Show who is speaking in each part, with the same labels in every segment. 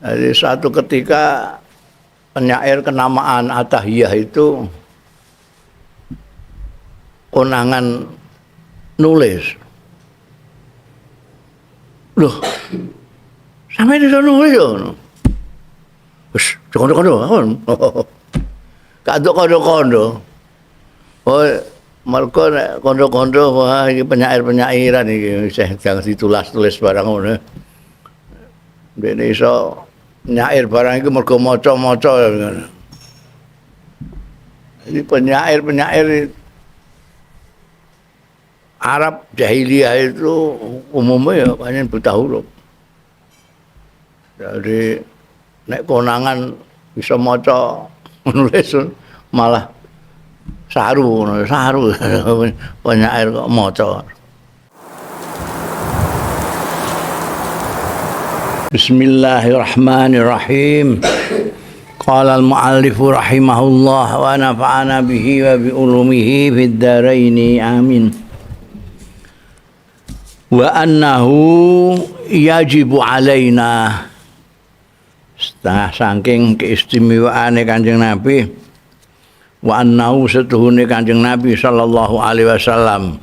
Speaker 1: Jadi suatu ketika penyair kenamaan Atahiyah itu konangan nulis. Loh, sampe iso nulis yo. Wis, kondo-kondo. Kadok kondo-kondo. Oh, mergo nek kondo-kondo wah iki penyair-penyairan iki isih jangan ditulis-tulis barang ngono. Dene iso nyair barang iku mergo maca-maca ngono. Jadi penyair-penyair Arab jahiliyah itu umumnya ya pancen buta huruf. Jadi nek konangan bisa maca nulis malah saru, saru penyair kok maca. Bismillahirrahmanirrahim. Qala al-muallif rahimahullah wa nafa'ana bihi wa bi ulumihi fid dharaini amin. Wa annahu yajibu alaina. Setengah saking keistimewaane Kanjeng Nabi, wa annahu setuhune Kanjeng Nabi sallallahu alaihi wasallam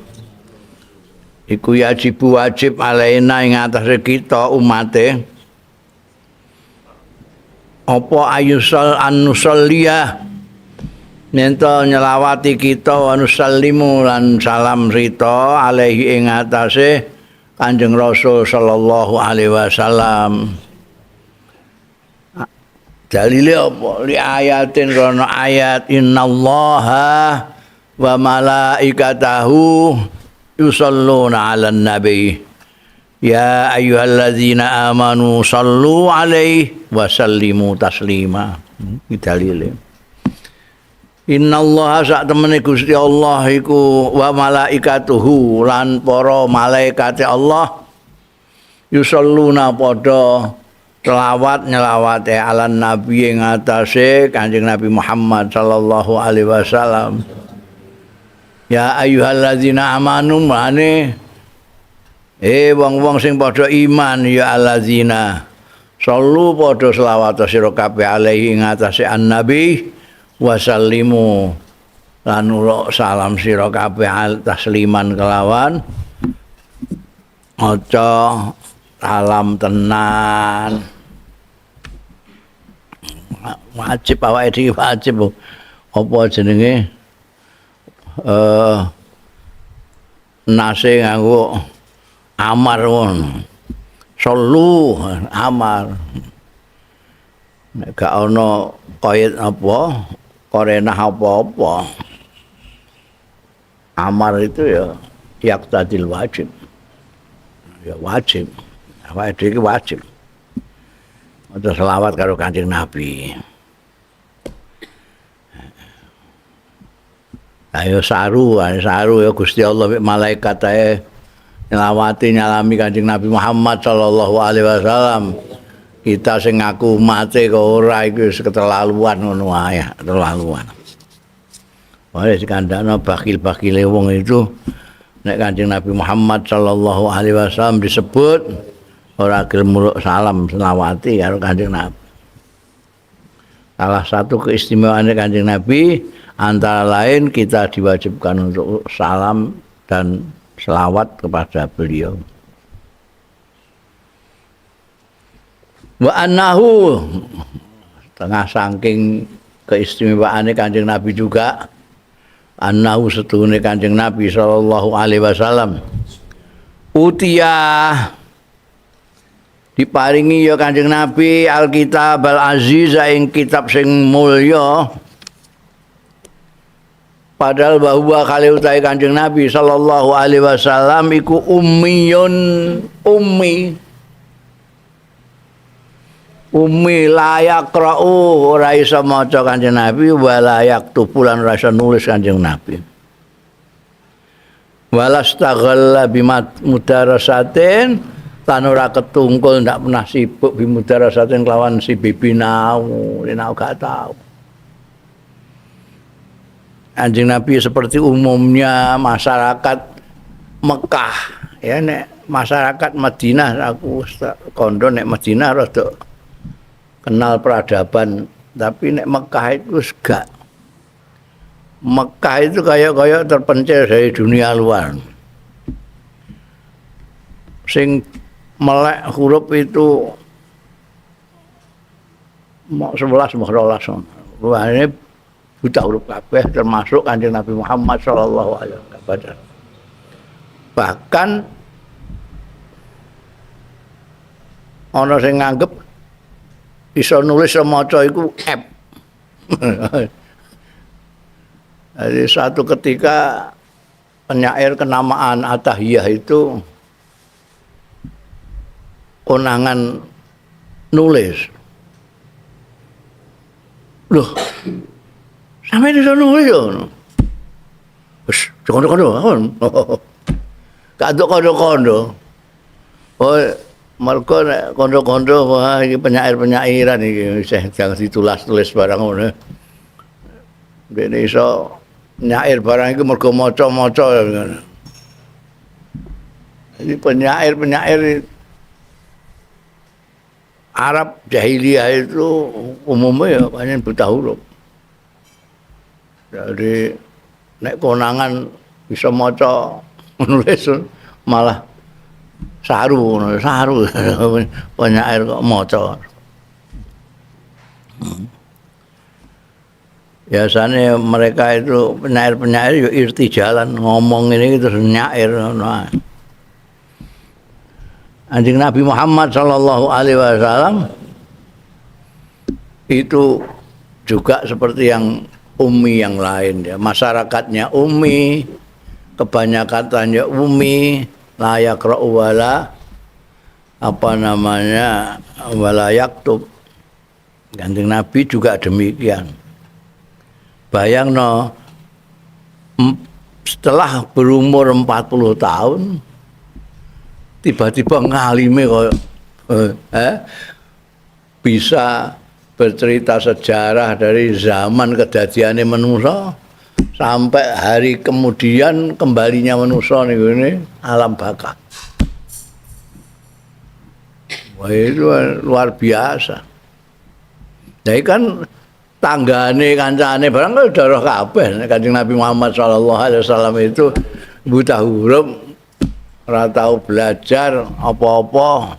Speaker 1: iku yajibu wajib alaina ing atase kita umate apa ayusal annusalliya nento nyelawati kita wa nusallimu lan salam rita alaihi ing atase Kanjeng Rasul sallallahu alaihi wasallam. Dalile apa? Li ayatin rono ayat innallaha wa malaikatahu yusalluna 'alan nabi ya ayyuhalladzina amanu sallu 'alaihi wa sallimu taslima. Iki dalile. Innallaha sak temene Gusti Allah iku wa malaikatuhu lan para malaikate Allah yusalluna padha selawat nyelawate alan nabi ing atase Kanjeng Nabi Muhammad sallallahu alaihi wasallam. Ya ayyuhalladzina amanu mane wong-wong sing padha iman ya alladzina sallu padha selawat sira kabeh alaihi ing atase annabi wasallimu lan uluk salam sira kabeh tasliman kelawan maca salam tenan. Wajib awake dhewe wajib apa jenenge nase nganggo amar ngono. Sallu amar. Nek gak ana kait apa korenah apa-apa. Amar itu ya yaqtadil wajib. Ya wajib. Awake dhewe iki wajib maca selawat karo Kanjeng Nabi. Ayo saru, ayo saru ya Gusti Allah malaikat ae nyelawati nyalami Kanjeng Nabi Muhammad sallallahu alaihi wasallam. Kita sing ngaku umate kok ora iku wis keterlaluan ngono wae, keterlaluan. Wae dikandakno bakil-bakile wong itu nek Kanjeng Nabi Muhammad sallallahu alaihi wasallam disebut ora gelem muluk salam selawati karo Kanjeng Nabi. Salah satu keistimewaan Kanjeng Nabi antara lain kita diwajibkan untuk salam dan selawat kepada beliau. Wa annahu tengah saking keistimewaan Kanjeng Nabi juga annahu setuhune Kanjeng Nabi sallallahu alaihi wasallam utia diparingi ya Kanjeng Nabi Alkitab Al-Aziz ing kitab sing mulya. Padahal bahwa kali utahe Kanjeng Nabi sallallahu alaihi wasallam iku ummiyun ummi. Ummi layak ra'u ora iso maca Kanjeng Nabi wala yaktubu lan ora iso nulis Kanjeng Nabi. Walastaghalla bimat mudarasatin lan ora ketungkul ndak pernah sibuk bimudarasatin kelawan si bibi nau, nau gak tahu. Kanjeng Nabi seperti umumnya masyarakat Mekah ya, nek masyarakat Madinah aku kondo nek Madinah rada kenal peradaban, tapi nek Mekah itu gak. Mekah itu kayak-kayak terpencil dari dunia luar. Sing melek huruf itu mau 11 mau 12. Wah, ini buta huruf kabeh termasuk Kanjeng Nabi Muhammad sallallahu alaihi wasallam. Bahkan ana sing nganggep iso nulis iso maca iku app. Jadi suatu ketika penyair kenamaan Atahiyah itu konangan nulis. Loh, sampeyan iso nulis yo. Wis, kondo-kondo. Gak kondo-kondo. Oh, mergo nek kondo-kondo wah iki penyair-penyairan iki isih jangan ditulis-tulis barang ngono. Dene iso nyair barang iku mergo maca-maca. Jadi penyair-penyair Arab jahiliyah itu umumnya ya banyak buta huruf. Jadi nek konangan bisa maca menulis malah saru, saru penyair kok maca. Biasanya mereka itu penyair-penyair yo irtijalan ngomong ini terus nyair. Anjing Nabi Muhammad sallallahu alaihi wasallam itu juga seperti yang ummi yang lain ya. Masyarakatnya ummi, kebanyakannya ummi, layak wala apa namanya wala yaktub. Kanjeng Nabi juga demikian. Bayangno setelah berumur 40 tahun tiba-tiba ngalime kok bisa bercerita sejarah dari zaman kedadiane manusa sampai hari kemudian kembalinya manusa niku ini alam baka. Wah, itu luar biasa. Jadi kan tanggane kancane barang kan udah roh kabeh. Kanjeng Nabi Muhammad sallallahu alaihi wasallam itu buta huruf, ora tau belajar apa-apa.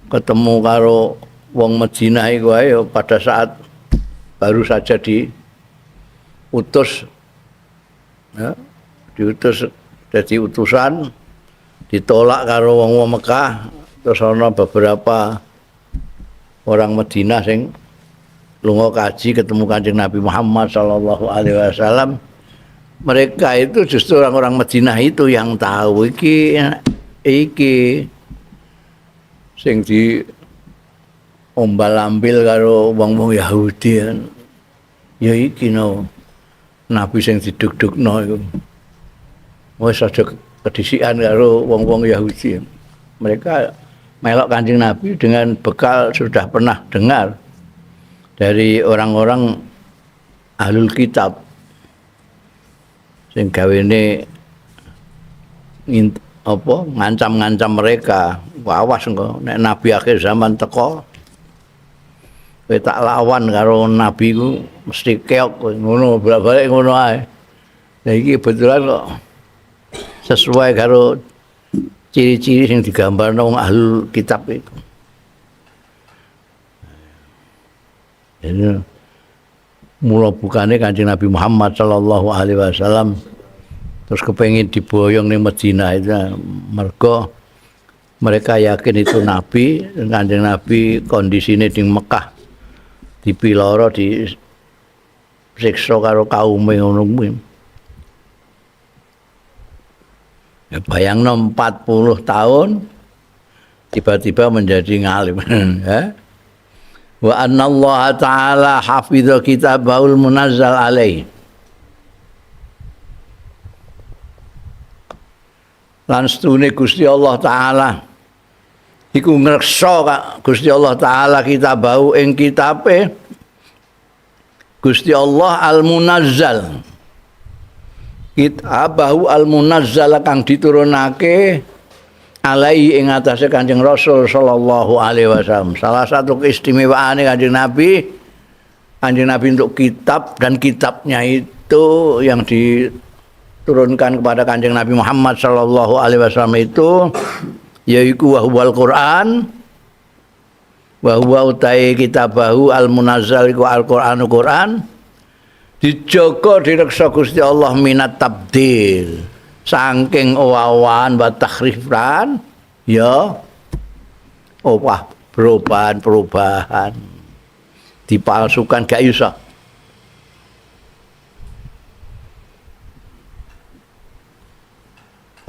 Speaker 1: Ketemu karo wong Madinah iku ae pada saat baru saja diutus ya, diutus jadi utusan, ditolak karo wong-wong Mekah, terus ana beberapa orang Madinah sing lunga kaji ketemu Kanjeng Nabi Muhammad sallallahu alaihi wasallam. Mereka itu justru orang-orang Madinah itu yang tahu iki iki sing di ombal-ambil karo wong-wong Yahudi ya iki no nabi sing diduk-dukno iku. Wis aja kedisikan karo wong-wong Yahudi. Mereka melok Kanjeng Nabi dengan bekal sudah pernah dengar dari orang-orang ahlul kitab sing gawene apa ngancam-ngancam mereka. Awas engko nek nabi akhir zaman teko kowe tak lawan karo nabi ku mesti keok ngono, bolak-balik ngono ae. Lah iki kebetulan kok sesuai karo ciri-ciri sing digambarno wong ahlul kitab itu. Ini mula bukane Kanjeng Nabi Muhammad sallallahu alaihi wasallam terus kepengin diboyong ning Madinah itu mergo mereka yakin itu nabi. Kanjeng Nabi kondisine di Mekah dipiloro disiksa karo kaume ngono kuwi. Ya bayangno 40 tahun tiba-tiba menjadi ngalim. Ya. Wa anna Allah ta'ala hafidha kitabahul munazzal alaihi. Lan setune Gusti Allah Ta'ala iku ngreksa Gusti Allah Ta'ala kitabahu ing kitabe Gusti Allah al-munazzal. Kitabahu al-munazzal kang diturunake Alai ing atase Kanjeng Rasul sallallahu alaihi wasallam. Salah satu keistimewaane Kanjeng Nabi, Kanjeng Nabi untuk kitab dan kitabnya itu yang diturunkan kepada Kanjeng Nabi Muhammad sallallahu alaihi wasallam itu yaiku wa huwal Quran wa huwa utai kitabahu al munazzal iku al Qur'anu Quran dijaga direksa Gusti Allah minat tabdil saking owawan wa takhrifan ya owah perubahan-perubahan dipalsukan gak iso.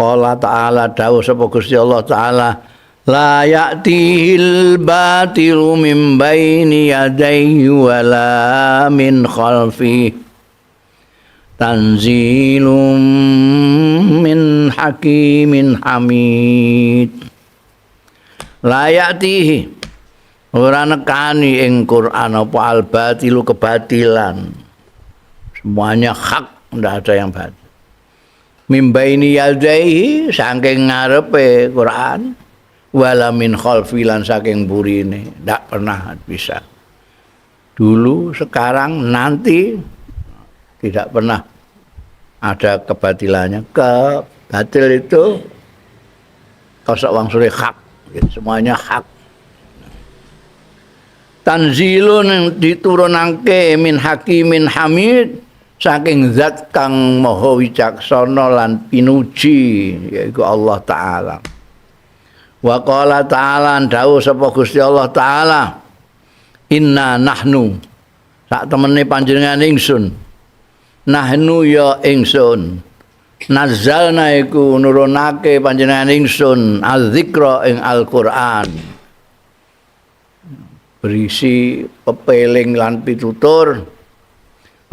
Speaker 1: Allah Ta'ala dawuh sapa Gusti Allah Ta'ala la ya'tihil batilu min baini yadayhi wala min khalfi tanzilum min hakimin hamid. La ya'tihi ora nekani ing Quran apa al batilu kebatilan, semuanya hak, ndak ada yang batil. Min baini yadayhi saking ngarepe Quran wala min khalfi lan saking burine, ndak pernah bisa. Dulu, sekarang, nanti tidak pernah ada kebatilannya. Kebatil itu kosok wangsule hak, semuanya hak. Tanzilun diturunake min hakimin hamid saking zat kang maha wicaksana lan pinuji yaiku Allah Ta'ala. Wa qala ta'ala dawuh sapa Gusti Allah Ta'ala inna nahnu sak temene panjenengan ingsun, nahnu ya ingsun, nazzalna iku nurunake panjenengan ingsun az-zikra ing Al-Qur'an berisi pepeling lan pitutur,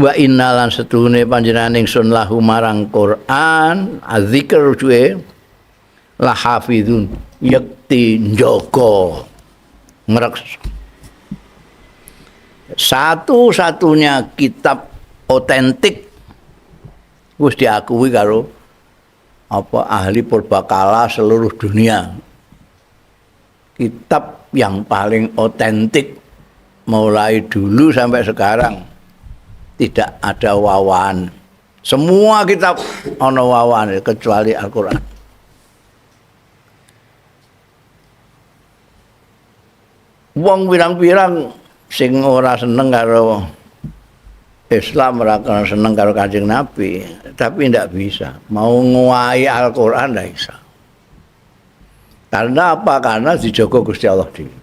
Speaker 1: wa inna lan setuhune panjenengan ingsun lahu marang Qur'an az-zikr rujuke la hafizun yekti njaga ngreksa. Satu-satunya kitab otentik wis diakui karo apa ahli purbakala seluruh dunia. Kitab yang paling otentik mulai dulu sampai sekarang tidak ada wawan. Semua kitab ana wawan kecuali Al-Qur'an. Wong pirang-pirang sing ora seneng karo Islam, ora seneng karo Kanjeng Nabi, tapi ndak bisa. Mau nguai Al-Qur'an ndak bisa. Karena apa? Karena dijaga Gusti Allah dhewe.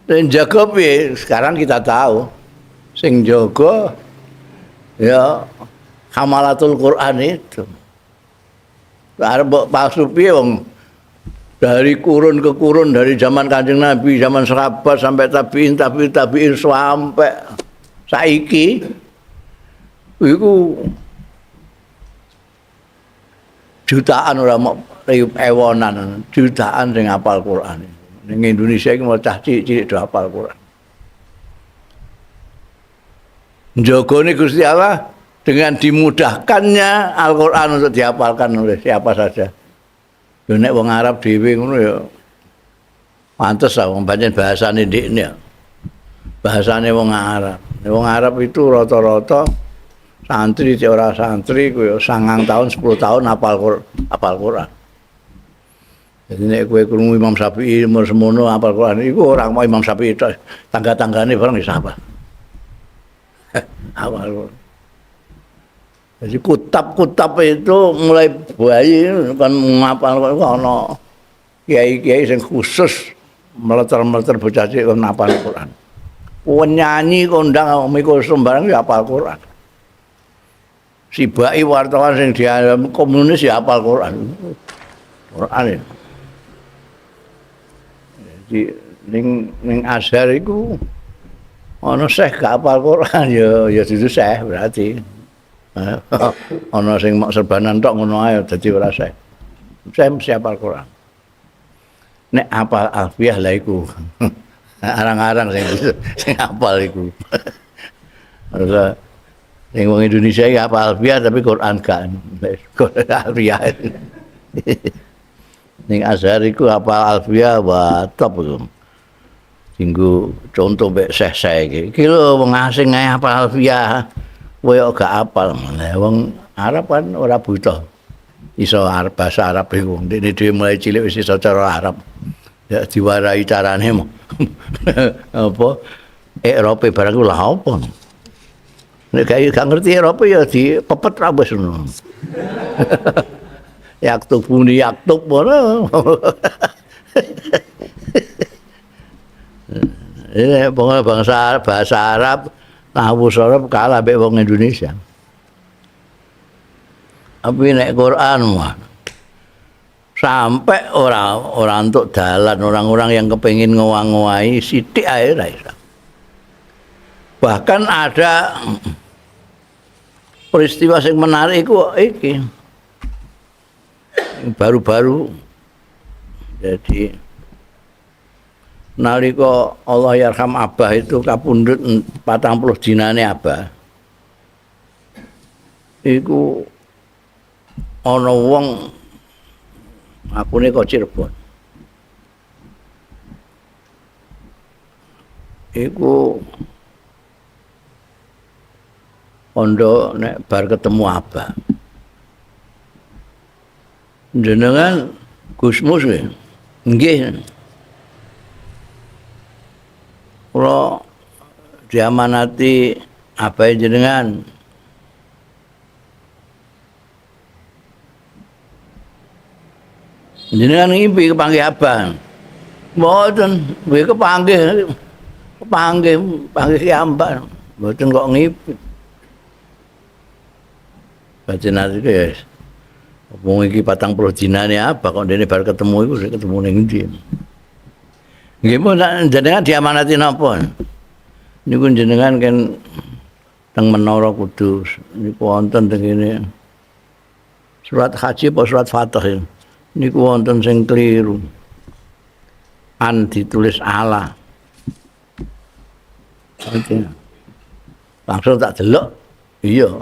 Speaker 1: Dan jaga piye? Sekarang kita tahu. Sing jaga ya hamalatul Quran itu. Arep mbok palsu piye wong dari kurun ke kurun, dari zaman Kanjeng Nabi, zaman sahabat sampai tabiin, tabiin, tabiin sampai saiki iku jutaan ora mok ewonan, jutaan sing hafal Quran. Ning Indonesia iki mau cah cilik-cilik do hafal Quran. Njagane Gusti Allah dengan dimudahkannya Al-Quran untuk dihafalkan oleh siapa saja. Lho nek wong Arab dhewe ngono ya pantes lah wong pancen bahasane ndekne. Bahasane wong Arab. Nek wong Arab itu rata-rata santri cek ora santri kuwi 9 tahun 10 tahun hafal Quran. Jadi nek kowe krungu Imam Syafi'i umur semono hafal Quran iku ora mau Imam Syafi'i tok, tangga-tanggane bareng iso hafal. Hafal Quran. Jadi kutab-kutab itu mulai bayi kan ngapal ana kiai-kiai sing khusus meleter-meleter bocah cilik kon ngapal Quran. Penyanyi kondang mikul sembarang ya hafal Quran. Sibai wartawan sing dianggap komunis ya hafal Quran. Quran ya. Jadi ning Azhar iku ana syekh gak hafal Quran ya ya dudu syekh berarti. Ana sing mok serbanan tok ngono ae dadi ora syekh. Syekh mesti hafal Quran. Nek hafal alfiah lah iku. Arang-arang sing hafal iku. Ora sing wong Indonesia iki hafal alfiah tapi Quran gak. Quran alfiah. Ning Azhar iku hafal Alfiyah wah top iku. Dinggo contoh mek seh-seh iki. Iki lho wong asing ae hafal Alfiyah. Kowe kok gak hafal. Lah wong Arab kan ora butuh iso Arab bahasa Arab iku. Ndekne dhewe mulai cilik wis iso cara Arab. Ya diwarai carane apa i'rabe barang ku lah apa. Nek gak ngerti i'rabe ya dipepet ra wis ngono. Yaktubuni yaktub ngono. Ini pokoknya bangsa bahasa Arab, nahwu sharaf kalah mbek wong Indonesia. Tapi nek Quran mah sampai ora entuk dalan orang-orang yang kepengin ngowah-ngowahi sithik ae ra iso. Bahkan ada peristiwa sing menarik iku iki. Baru-baru jadi nalika Allah yarham Abah itu kapundhut 40 dinane Abah. Iku ana wong akune kok Cirebon. Iku ondo nek bar ketemu Abah. Jenengan Gusmus nggih. Nggih. Kula diamanati abahe jenengan. Jenengan ngimpi kepanggih abah. Mboten, nggih kepanggih. Kepanggih, panggih ki ambak. Mboten kok ngimpi. Batin ati ya. Wong iki 40 dinane abah kok dene bar ketemu iku ketemu ning endi. Nggih pun jenengan diamanati napa? Niku jenengan kan teng Menara Kudus niku wonten teng kene. Surat Haji apa surat Fatah ya? Niku wonten sing keliru. An ditulis Allah. Langsung tak delok. Iya.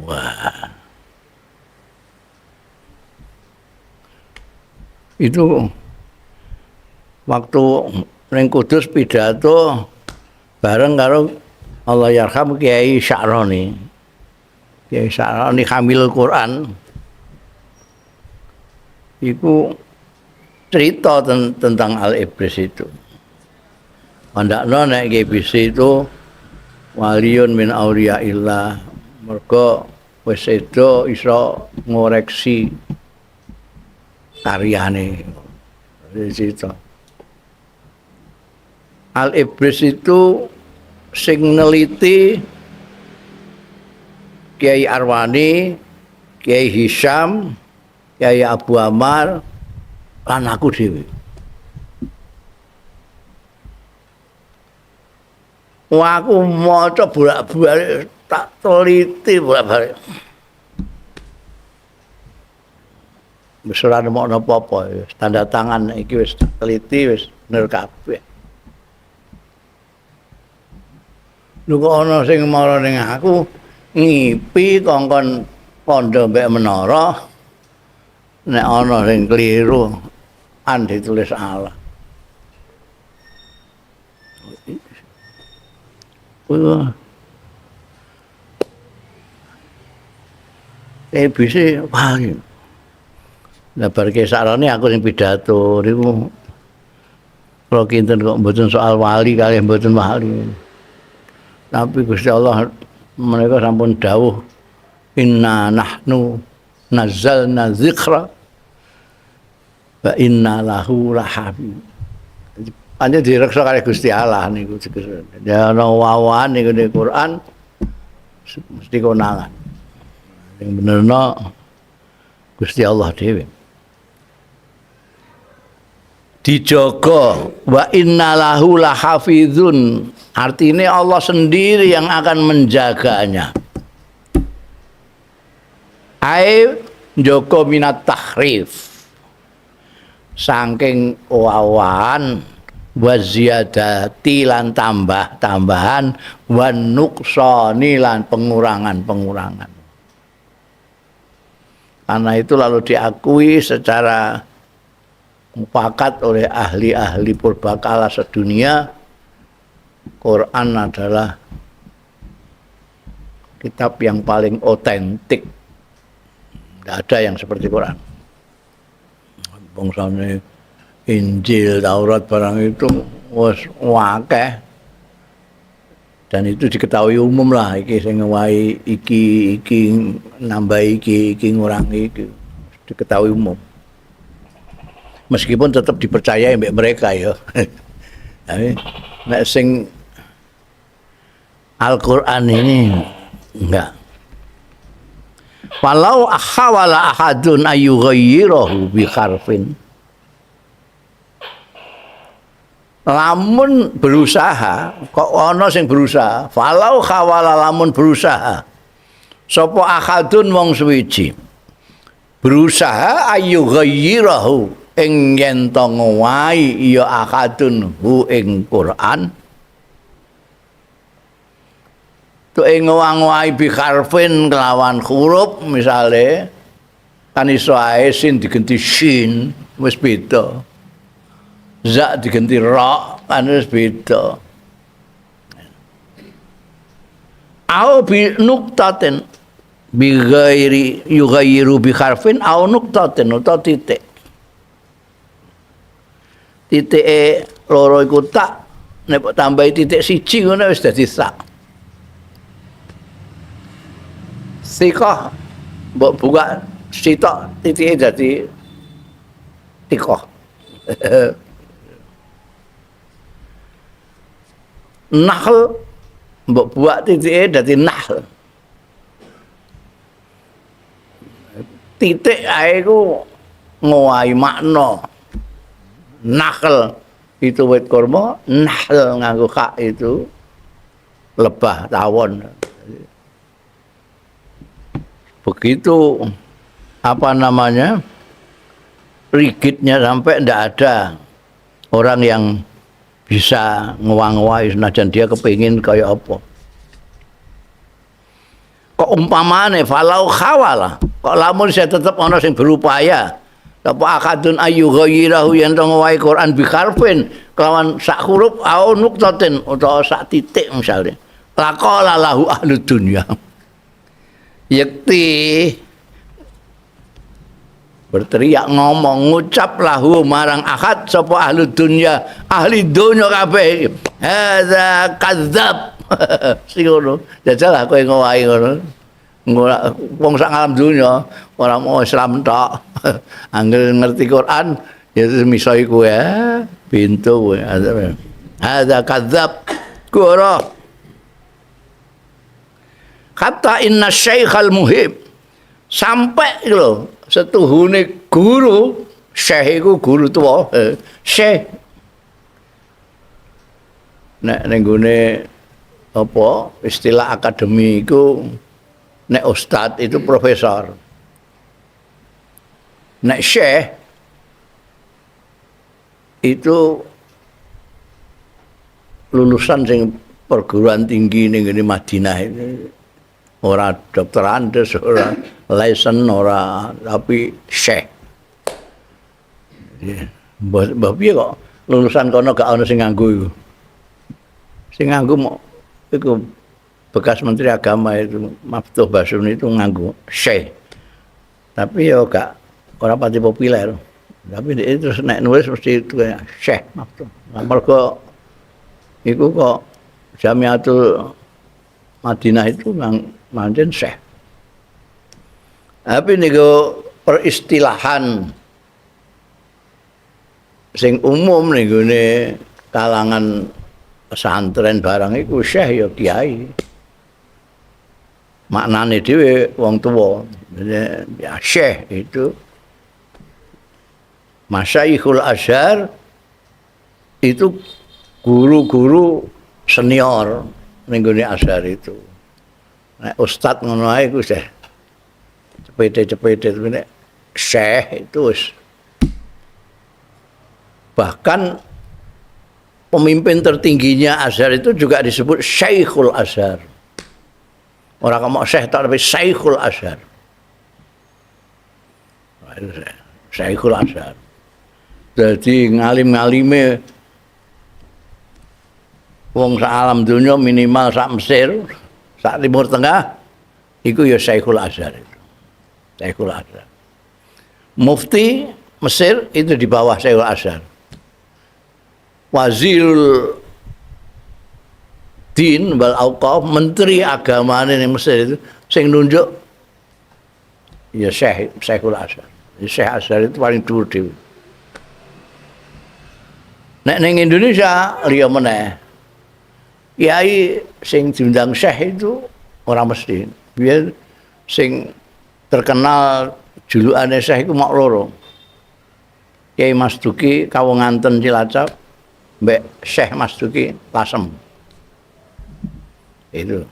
Speaker 1: Wah. Itu waktu ning Kudus pidato bareng karo Allah yarham Kiai Sya'roni. Kiai Sya'roni hamil Quran. Iku cerita tentang Al-Ibris itu. Pandakno nek Iblis itu waliyun min auliyaillah. Mergo wis sedo iso ngoreksi karyane. Cerita. Al-Ibris itu sing neliti Kiai Arwani, Kiai Hisham, Kiai Abu Amar, lan aku dhewe. Wah, aku maca bolak-balik, tak teliti bolak-balik. Wis ora nemokno apa-apa, wis tanda tangan iki wis teliti wis bener kabeh. Lho kok ana sing mara ning aku ngipi kongkon kandha mbek menara nek ana sing keliru an ditulis Allah. Wah. ABC wah. Lah bar kesarane aku sing pidato niku kula kinten kok mboten soal wali kalih mboten wali. Tapi Gusti Allah mereka sampun dawuh inna nahnu nazzalna dzikra wa inna lahu lahafizun. Pancen direksa kalih Gusti Allah niku. Ya ana wawan niku ning Quran mesti konangan. Sing benerno Gusti Allah dhewe. Dijaga wa inna lahu lahafizun. Artinya Allah sendiri yang akan menjaganya. Ae njaga minat tahrif. Saking wawan wa ziyadati lan tambah-tambahan wa nuqsani lan pengurangan-pengurangan. Karena itu lalu diakui secara mufakat oleh ahli-ahli purbakala sedunia, Quran adalah kitab yang paling otentik. Tidak ada yang seperti Quran. Bangsane Injil, Taurat barang itu wis akeh. Dan itu diketahui umum lah, iki sing ngewahi iki, iki nambah iki, iki ngurangi iki. Diketahui umum. Meskipun tetap dipercaya mbek mereka ya. Tapi nek sing Al-Qur'an ini enggak. Walau ahawala ahadun ayyughayyirahu bi harfin. Lamun berusaha, kok ana sing berusaha, falau khawala lamun berusaha. Sapa ahadun wong suwiji. Berusaha ayyughayyirahu ing yen to ngowahi ya ahadun hu ing Quran. Tu ing ngowahi bi harfin kelawan huruf misale kan iso ae sin digenti shin wis beda. Za digenti ra kan wis beda. Au bi nuktatin bi ghairi yughayyiru bi harfin au nuktatin utawa titik. Titike loro iku tak, nek mbok tambahi titik siji ngono wis dadi sak. Sikoh mbok buka sitok titike dadi tikoh. Nahl mbok buak titike dadi nahl. Titik ae iku ngowahi makna. Nahl itu wit kurma, nahl nganggo hak itu lebah tawon. Begitu apa namanya rigidnya sampai ndak ada orang yang bisa ngewang-ngewai senajan dia kepingin kaya apa. Kok umpamane falau khawala, kok lamun saya tetep ana sing berupaya apa akadun ayu ghayyirahu yen to ngowahi Quran bi harfin kelawan sak huruf au nuktatin utawa sak titik misalnya. Laqala lahu ahlu dunya. Yakti berteriak ngomong ngucap lahu marang ahad sapa ahlu dunya, ahli dunya kabeh. Hadza kadzab. Sing ngono. Jajal lah kowe ngowahi ngono. Wong sak alam dunya ora mau Islam tok. Angger ngerti Quran ya misoi kowe pintu kowe. Hadza kadzab. Kura. Kata inna syaikhal muhib. Sampai lho setuhune guru, syekh iku guru tuwa, syekh. Nek ning gone apa istilah akademi iku nek ustad itu profesor. Nek syekh itu lulusan sing perguruan tinggi ning ngene Madinah itu. Ora dokter Andes, ora lesen, ora, tapi syekh. Mbah piye kok lulusan kono gak ono sing nganggo iku. Sing nganggo mok iku bekas menteri agama itu Maftuh Basuni itu nganggo syekh. Tapi ya gak ora pati populer. Tapi dia terus nek nulis mesti itu kayak Syekh Maftuh. Nah, mergo iku kok Jamiatul Madinah itu manjen syekh. Tapi niku peristilahan sing umum niku kalangan pesantren barang iku syekh ya kiai. Maknane dhewe wong tuwa. Ya syekh itu Masyaikhul Azhar itu guru-guru senior ning gone Azhar itu. Nek ustad ngono ae iku syekh. Cepete-cepete nek syekh itu wis. Bahkan pemimpin tertingginya Azhar itu juga disebut Syekhul Azhar. Orang ngomong syekh tak tapi Syekhul Azhar. Syekhul Azhar. Jadi ngalim-ngalime wong sak alam dunya minimal sak Mesir, sak Timur Tengah iku ya Syekhul Azhar itu. Syekhul Azhar. Mufti Mesir itu di bawah Syekhul Azhar. Wazirul Din wal Auqaf, menteri agama ning Mesir itu sing nunjuk ya Syekhul Azhar. Syekh Azhar itu paling dhuwur dhewe. Nek ning Indonesia liya meneh. Kiai sing diundang syekh itu ora mesti. Biyen sing terkenal julukane syekh iku mok loro. Kiai Masduki Kawunganten Cilacap mbek Syekh Masduki Lasem. Itu.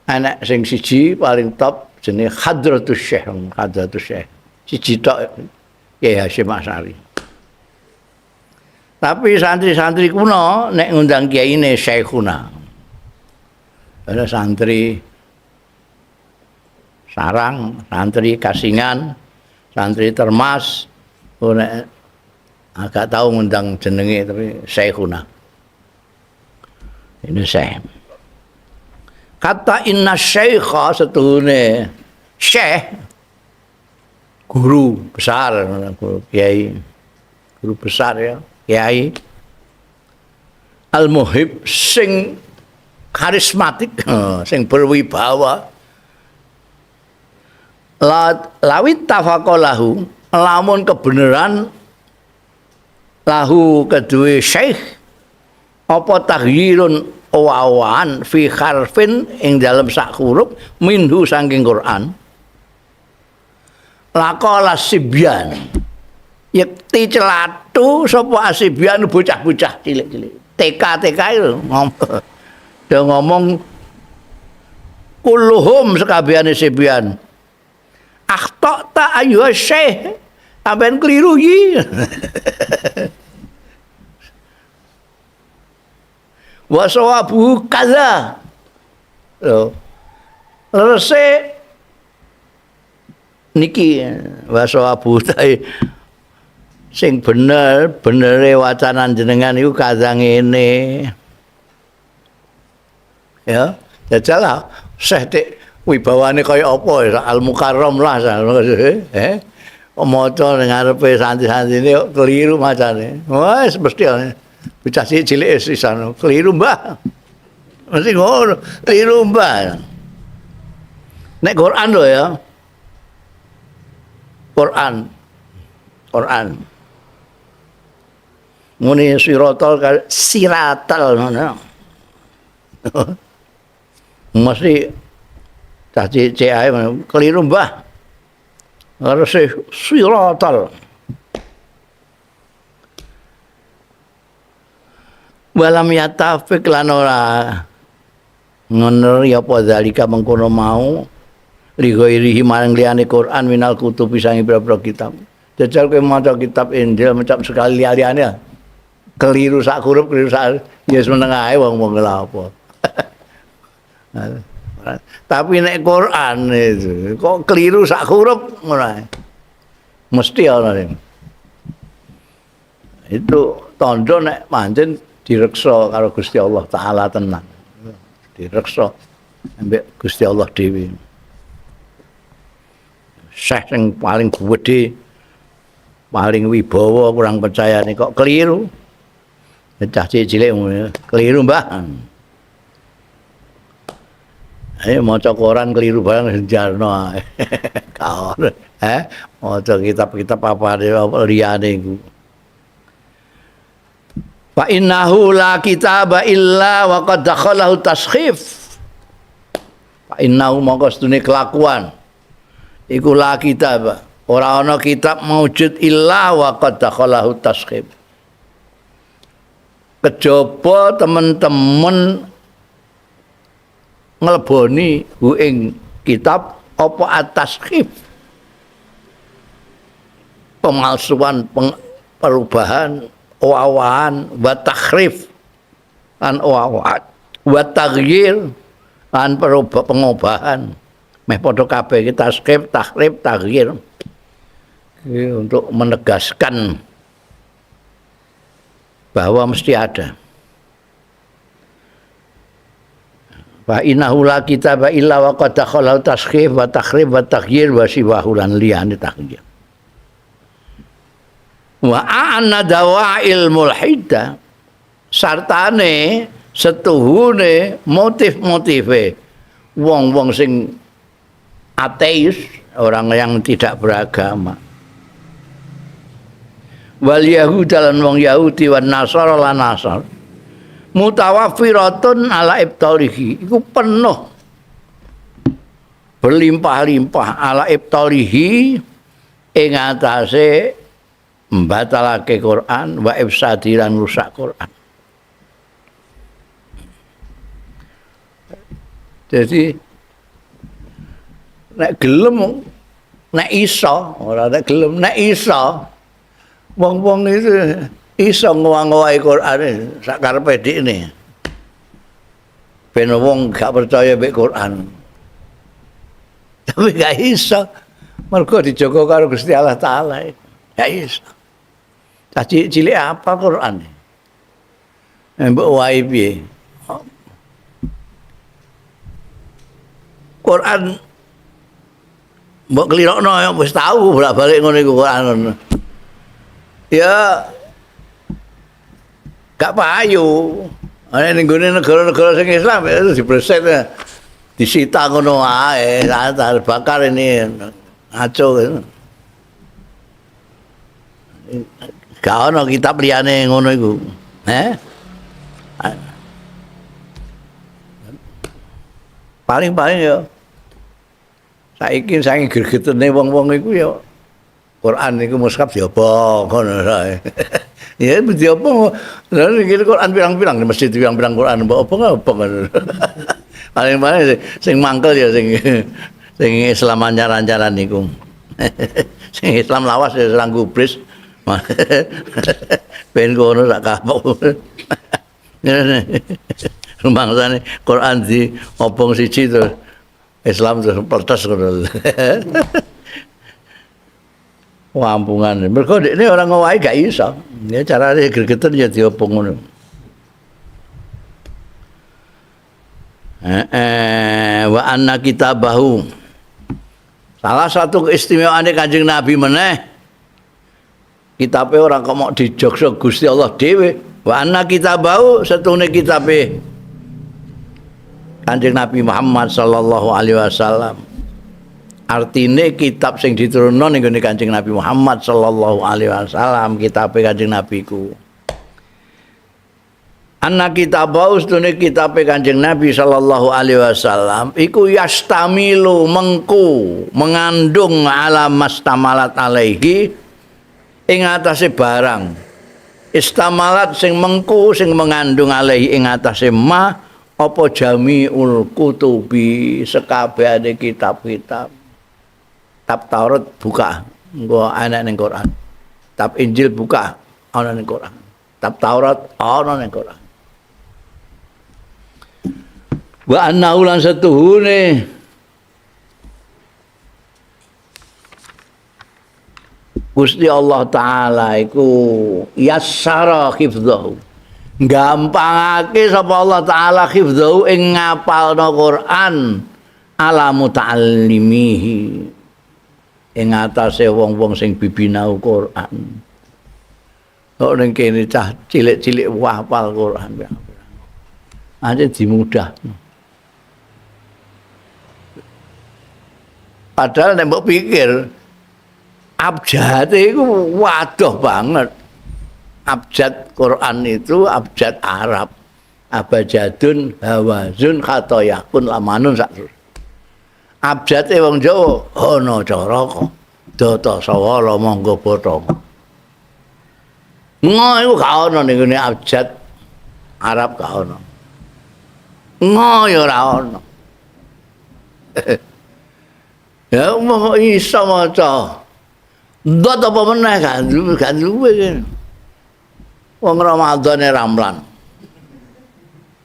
Speaker 1: Anak sing siji paling top jenenge Hadratus Syekh, Hadratus Syekh. Siji tok Kiai Hasyim Asy'ari. Tapi santri-santri kuno nek ngundang kiai ini Syekhuna. Ada santri Sarang, santri Kasingan, santri Termas, oh, nek agak tahu ngundang jenenge tapi Syekhuna. Ini syekh. Kata inna syeikha setuhune syekh guru besar, guru kiai, guru besar ya, kiai al-muhib sing karismatik, sing berwibawa. Lawit tafaqalahu lamun kebenaran lahu kedue syekh apa taghyirun owa-owaan fi harfin ing dalem sak huruf minhu saking Quran laqala sibyan yekti celatu sapa asibyan bocah-bocah cilik-cilik TK TK itu ngomong dia ngomong kulluhum sekabehane sibyan akhtata ayyuha syekh sampean keliru iki. Wa sawabu kaza. Lho. Lerese niki wa sawabu sing bener benere wacanan jenengan iku kaza ngene. Ya, jajal lah syekh tek wibawane kaya apa Al Mukarram lah maca ning ngarepe santri-santrine kok keliru macane. Wes mesti bocah cilik sisan keliru mbah. Mesti ngono, keliru mbah. Nek Quran lho ya. Quran. Quran. Ngene siratal siratal ngono. Mesti cah cilik ae keliru mbah. Harus siratal. Walam yatafik lan ora ngono ya apa zalika mengkono mau li ghairihi marang liyane Quran minal kutubi sangi pira-pira kitab. Jajal kowe maca kitab Injil macam sekali liyane keliru sak huruf keliru sak ya meneng ae wong-wong lha apa. Tapi nek Quran itu kok keliru sak huruf ngono ae. Mesti ana sing. Itu tandha nek pancen direksa karo Gusti Allah Taala tenan. Direksa ambek Gusti Allah dhewe. Syekh sing paling gedhe, paling wibawa kurang percayane kok keliru. Cah cilik keliru mbah. Ayo maca koran keliru barang jarno ae. Kaon, maca kitab-kitab apa liyane iku. Fa innahu la kitaba illa wa qad dakhalahu taskhif. Fa innahu mongko sedune kelakuan iku la kitab, ora ana kitab maujud illa wa qad dakhalahu taskhif. Kejaba temen-temen ngleboni hu ing kitab apa at-taskhif, pemalsuan, perubahan, owahan, wa takhrif lan owahan, wa taghyir lan pengobahan, Meh padha kabeh iki taskhif, tahrif, taghyir. Iki untuk menegaskan bahwa mesti ada. Fa innahu la kitaba illa wa qad dakhala taskhif wa tahrif wa taghyir wa siwahu lan liyane taghyir. Wa anna dawa'il mulhida sartane setuhune motif-motife wong-wong sing ateis, orang yang tidak beragama. Wal yahuda lan wong Yahudi wan Nasara lan Nasar mutawaffiratun ala ibtalihi, iku penuh berlimpah-limpah ala ibtalihi ing atase mbatalake Quran wa ifsadi lan rusak Quran. Jadi nek gelem nek iso, ora nek gelem nek iso wong-wong itu iso ngowa-ngowahi Quran sak karepe dhekne. Ben wong gak percaya mek Quran. Tapi gak iso. Mergo dijaga karo Gusti Allah Taala. Gak iso. Cah cilik apa Quran? Mbok wae piye? Quran mbok klirokno ya wis tau bolak-balik ngono iku Quran. Ya gak payu. Ana ning gone negara-negara sing Islam itu dibreset, disita ngono ae, bakar ini ngaco. Gak ono kitab liyane ngono iku. Heh. Paling-paling ya saiki saking gregetene wong-wong iku ya Quran iku mushaf diobong ngono sae. Ya diobong. Lha iki Quran pirang-pirang di masjid pirang-pirang Quran mbok obong-obong. Paling-paling sing mangkel ya sing sing Islam ancar-ancaran niku. Sing Islam lawas ya serang gubris. Ben kono sak kapok. Rumangsane Quran di obong siji terus Islam terus protes ngono. Wampungan. Mergo dekne ora ngowahi gak iso. Ya carane gregeten ya diobong ngono. Wa anna kitabahu. Salah satu keistimewaane Kanjeng Nabi meneh. Kitabe ora kok mok dijokso Gusti Allah dhewe. Wa anna kitabahu setune kitabe Kanjeng Nabi Muhammad sallallahu alaihi wasallam. Artine kitab sing diturunno ning gone Kanjeng Nabi Muhammad sallallahu alaihi wasallam, kitabe Kanjeng Nabi ku. Anna kitabahu setune kitabe Kanjeng Nabi sallallahu alaihi wasallam iku yastamilu mengku mengandung ala mastamalat alaihi ing atase barang. Istamalat sing mengku sing mengandung alaihi ing atase ma apa jamiul kutubi sekabehane kitab-kitab. Tab Taurat buka engko ana ning Quran. Tab Injil buka ana ning Quran. Tab Taurat ana ning Quran. Wa annahu lan satuhune Gusti Allah Ta'ala iku yassara hifdhahu. Gampangake sapa Allah Ta'ala hifdhahu ing ngapalno Quran ala muta'allimihi ing atase wong-wong sing bibinau Quran. Kok ning kene cah cilik-cilik hafal Quran. Aja dimudah. Padahal nek mbok pikir abjad itu waduh banget. Abjad Quran itu abjad Arab. Abjadun hawazun khatoyakun lamanun sak. Abjade wong Jawa ana caraka data sawala mangga bathanga. Ngo iku gak ana ning ngene abjad Arab gak ana. Ngo ya ora ana. Ya mong iso maca. Ndot apa meneh gak duwe. Wong Ramadhane ramlan.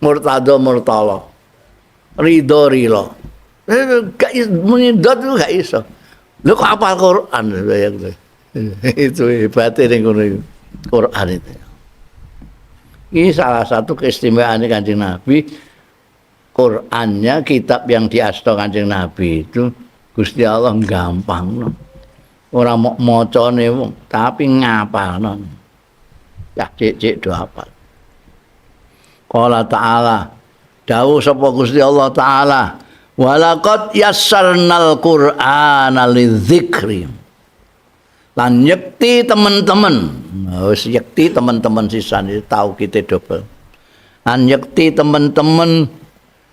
Speaker 1: Murtado murtala. Ridho rila. Gak menyedot itu gak iso. Lho kok hafal Quran itu hebatnya ning kono iku. Quran itu. Ini salah satu keistimewaan Kanjeng Nabi. Qurannya kitab yang diasta Kanjeng Nabi itu Gusti Allah gampang no. Ora mok macane wong, tapi ngapalno. Ya cik-cik do hafal. Qala ta'ala, dawuh sapa Gusti Allah Ta'ala, walaqad yassarnal Qur'ana lidzikri. Lan yekti teman-teman, wis yekti teman-teman sisan iki tau kite dobel. Lan yekti teman-teman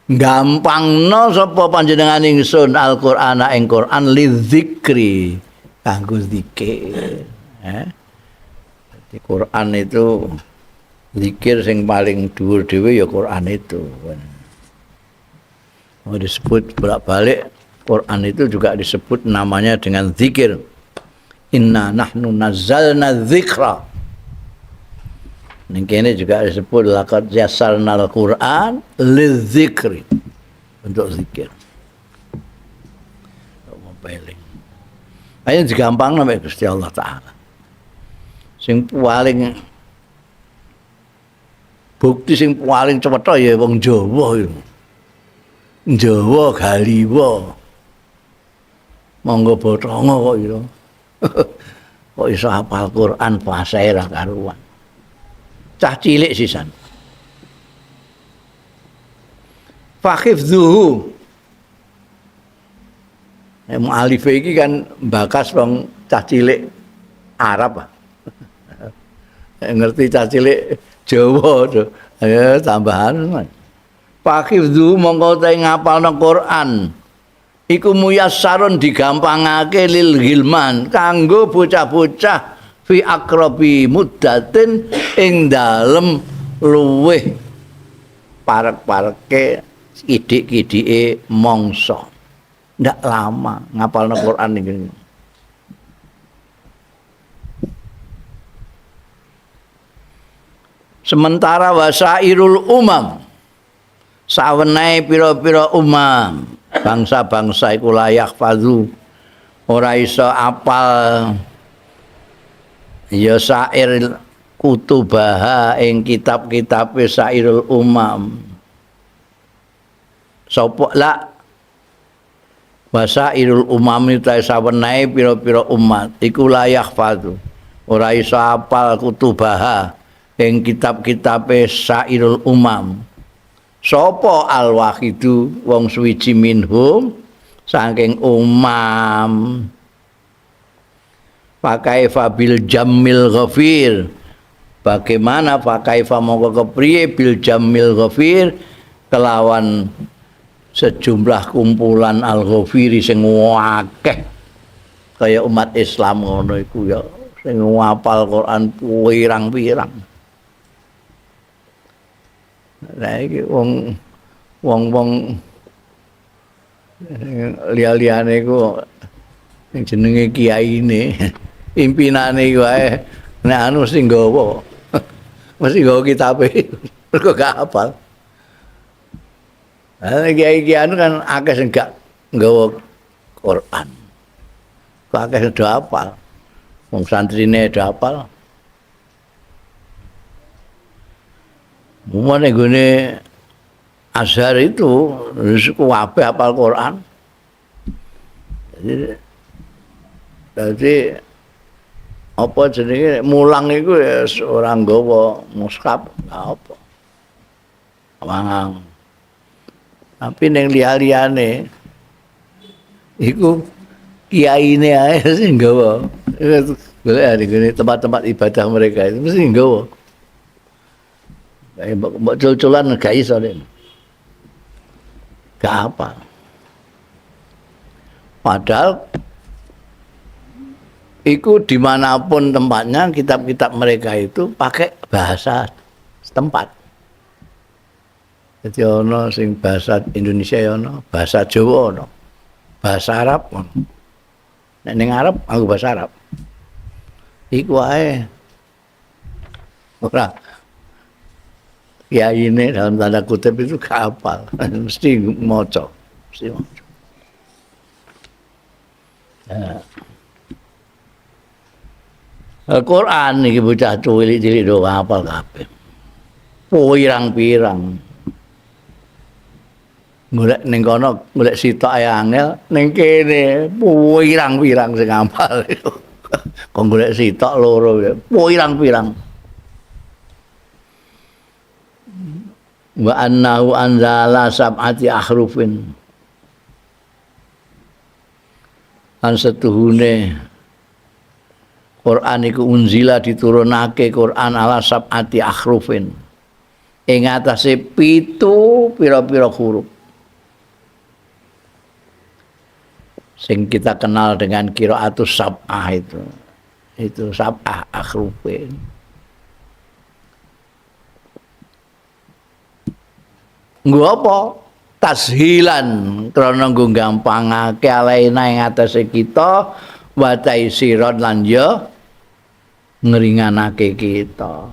Speaker 1: gampangno sapa panjenengan ingsun Al-Qur'ana ing Qur'an lidzikri, kanggo zikir. Jadi Qur'an itu zikir sing paling dhuwur dhewe ya Qur'an itu. Mau disebut bolak-balik Qur'an itu juga disebut namanya dengan zikir. Inna nahnu nazzalna dzikra. Ning kene juga disebut laqad yassarnal Qur'an lidzikri, untuk zikir. Mau peling. Ayo digampang nek Gusti Allah Ta'ala. Sing paling bukti sing paling cetha ya wong Jawa iku. Jawa Galiwa. Monggo bothongo kok iso. Kok iso hafal Quran fasih ra karuan. Cah cilik sisan. Fakhifdzuhu. Nek mu'alife iki kan bakas wong cah cilik Arab. Nek ngerti cah cilik Jawa to. Ayo tambahan. Fakhifdzuhu mongko te ngapalno Quran. Iku muyassarun digampangake lil ghilman kanggo bocah-bocah fi akrabi muddatin ing dalem luweh parek-pareke kidik-kidike mangsa. Ndak lama ngapalno Quran iki. Sementara wasairul umam, sawenehe pira-pira umam, bangsa-bangsa iku layak fadhu ora iso apal ya sair kutubaha ing kitab-kitabe sairul umam. Sapa la wasairul umam itu sawenehe pira-pira umat iku layak fadhu ora iso apal kutubaha ing kitab-kitabe sairul umam. Sapa al-wahidu wong suwiji minhum saking umam. Fakaifa bil jammil ghafir. Bagaimana fakaifa mongko kepriye bil jammil ghafir kelawan sejumlah kumpulan al-ghafiri sing akeh kaya umat Islam ngono iku ya sing ngapal Quran pirang-pirang. Nah iki wong wong-wong liya-liyane iku sing jenenge kiyaine, pimpinane iku ae nek anu mesti nggawa. Mesti nggawa kitabe. Mergo gak hafal. Lah kiai-kiai anu kan akeh sing gak nggawa Quran. Kok akeh sing do hafal. Wong santrine do hafal. Umane gone Azhar itu wis kabeh hafal Quran. Jadi apa jenenge mulang iku ya ora nggawa mushaf apa. Mangang. Tapi ning liya-liyane iku kiyaine ae sing nggawa. Golek di tempat-tempat ibadah mereka itu mesti nggawa. Mbok cul-culan gak iso nek. Gak apa. Padahal iku dimanapun tempatnya kitab-kitab mereka itu pakai bahasa setempat. Jadi ono sing bahasa Indonesia ya ono, bahasa Jawa ono, bahasa Arab ono. Nek ning Arab aku bahasa Arab. Iku wae. Ora kiai ini dalam tanda kutip itu gak hafal, mesti maca, mesti maca. Al-Quran iki bocah cilik-cilik do hafal kabeh. Pirang-pirang. Golek ning kono golek sitok ae angel, ning kene pirang-pirang sing hafal. Kok golek sitok loro, pirang-pirang. Wa annahu anzala sab'ati ahrufin. Lan setuhune Quran iku unzila diturunake Quran ala sab'ati ahrufin. Ing atase 7 pira-pira huruf. Sing kita kenal dengan qiraatus sab'ah itu. Itu sab'ah ahrufin. Nggo apa? Tashilan krana nggo gampangake alaina ing atase kita wa taisiran lan ya ngringanake kita.